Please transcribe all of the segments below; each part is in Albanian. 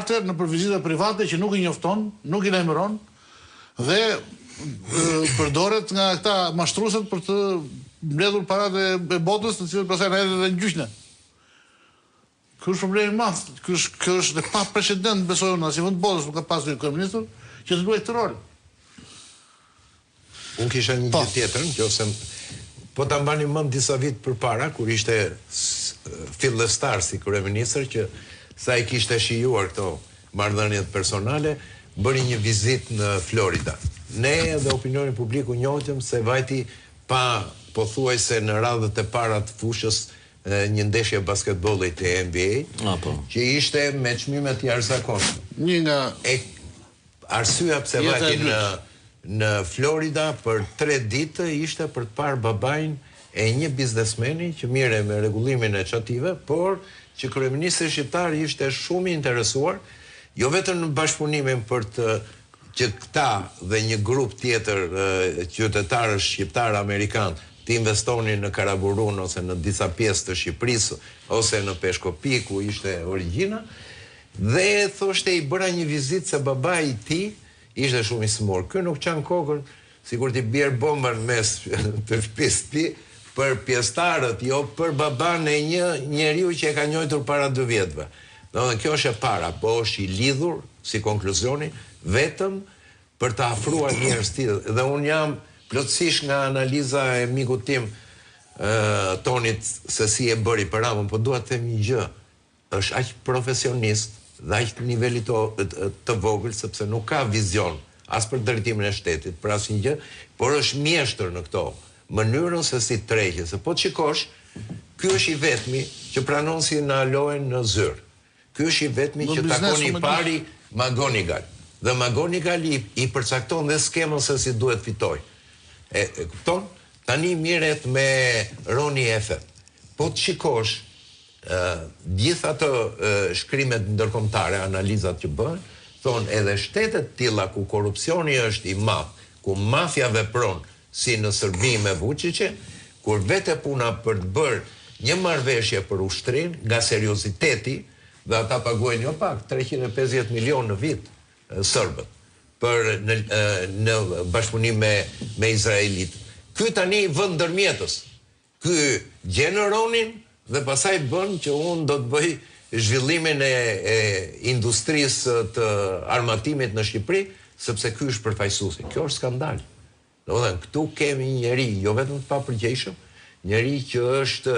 Charter nëpër vizita private që nuk i njofton, nuk i lajmëron dhe përdoret nga këta mashtruesit për të mbledhur paratë e botës, të cilët pastaj na hedhin edhe në gjyq ne. Ky është problemi i madh, ky është kjo është e paprecedent besoj unë, asnjë vend të botës nuk ka pasur një kryeministër që të luajë këtë rol. Unë kisha një gjë tjetër, në qoftë se po ta mbani mend disa vit përpara kur ishte fillestar si kryeministër që sa i kishte shijuar këto marrëdhëniet personale, bëri një vizitë në Florida. Ne edhe opinioni publik u njohtëm se vajti pa pothuajse në radhët e para të fushës një ndeshje basketbolli të NBA, që ishte me çmime të jashtëzakonshme. Një nga E Arsyeja pse vajti në në Florida për tre ditë ishte për të parë babain e një biznesmeni që merrej me rregullimin e çative, por që kryeministri shqiptar ishte shumë i interesuar, jo vetëm në bashkëpunimin për të që këta dhe një grup tjetër qytetarësh shqiptarë amerikanë të investonin në Karaburun ose në disa pjesë të Shqipërisë ose në Peshkopi ku ishte origjina, Dhe thoshte i bëra një vizitë se babai i tij ishte shumë i sëmurë. Ky nuk çan kokën sikur t'i bjerë bomba në mes të shtëpisë së tij për pjesëtarët, jo për babanë e një njeriu që e ka njohur para dy vjetëve. Domethënë kjo është e para, po është i lidhur si konkluzioni vetëm për të afruar njerëz të tillë dhe unë jam plotësisht nga analiza e mikut tim Tonit se si e bëri për Ramën, po dua të them një gjë, Është aq profesionist dhe aq të nivelit të të vogël sepse nuk ka vizion as për drejtimin e shtetit, për asnjë gjë, por është mjeshtër në këto, mënyrën se si tërheqet, se po të shikosh, ky është i vetmi që pranon si në Aloen në zyrë. Ky është i vetmi që takon i pari McGonigal. Dhe McGonigal i, i përcakton dhe skemën se si duhet fitojë. E, e kupton? Tani merret me Roni Efet. Po të shikosh, Gjithë ato shkrimet ndërkombëtare, analizat që bëhen, thonë edhe shtete të tilla ku korrupsioni është i madh, ku mafia vepron si në Serbi me Vuçiçin, kur vete puna për të bërë një marrëveshje për ushtrinë, nga serioziteti, dhe ata paguajnë jo pak, 350 milionë në vit serbët, për në në bashkëpunim me me izraelitët. Ky tani vë ndërmjetës. Ky gjen Ronin dhe pastaj bën që unë do të bëj zhvillimin e e industrisë të armatimit në Shqipëri, sepse ky është përfaqësuesi. Kjo është skandal. Domethënë, këtu kemi një njeri jo vetëm të papërgjegjshëm, njeri që është,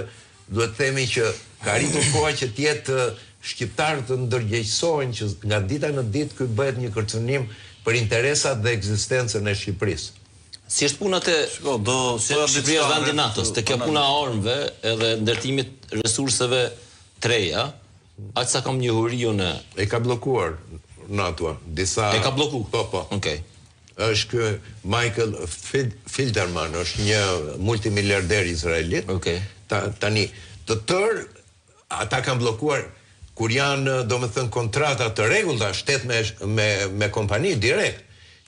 duhet të themi që ka arritur koha që të jetë shqiptarët të ndërgjegjësohen që nga dita në ditë ky bëhet një kërcënim për interesat dhe ekzistencën e Shqipërisë. Si është puna te Shiko, do se Shqipëria është vend i NATO-s, te kjo puna e armëve edhe ndërtimit resurseve të reja, aq sa kam njohuri unë. E ka bllokuar NATO-a, disa E ka blloku? Po, po. Okej. Është ky Michael Federman, është një multimiliarder izraelit. Okej. Ta, tani, të tërë Ata kanë bllokuar kur janë domethënë kontrata të rregullta shtet me me me kompani direkt.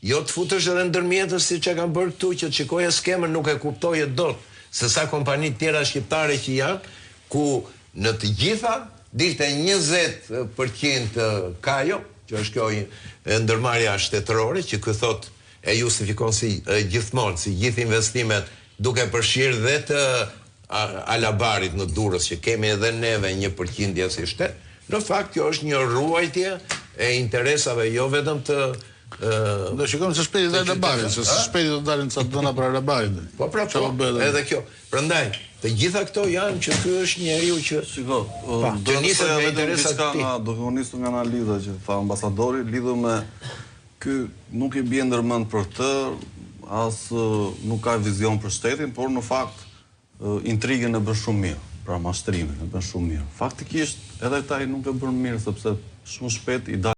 Jo të futesh edhe ndërmjetës siç e kanë bërë këtu që të shikoje skemën nuk e kuptoje dot se sa kompani të tjera shqiptare që janë ku në të gjitha dilte 20 për qind Kajo, që është kjo ndërmarrja shtetërore që ky thotë e justifikon si gjithmonë si gjithë investimet duke përfshirë dhe të Alabarit në Durrës që kemi edhe neve një përqindje si shtet, në fakt kjo është një ruajtje e interesave jo vetëm të Do shikojmë së shpejti dhe Alabarin, se së shpejti do dalin ca të dhëna për Alabarin. Po pra po, edhe kjo. Prandaj, të gjitha këto janë që ky është njeriu që Shiko, do të niset me interesat e tij. Duke u nisur nga analiza që tha ambasadori lidhur me Ky nuk i bie ndërmend për këtë, as nuk ka vizion për shtetin, por në fakt intrigën e bën shumë mirë, pra mashtrimin e bën shumë mirë. Faktikisht edhe këta ai nuk e bën mirë sepse shumë shpejt i dalin.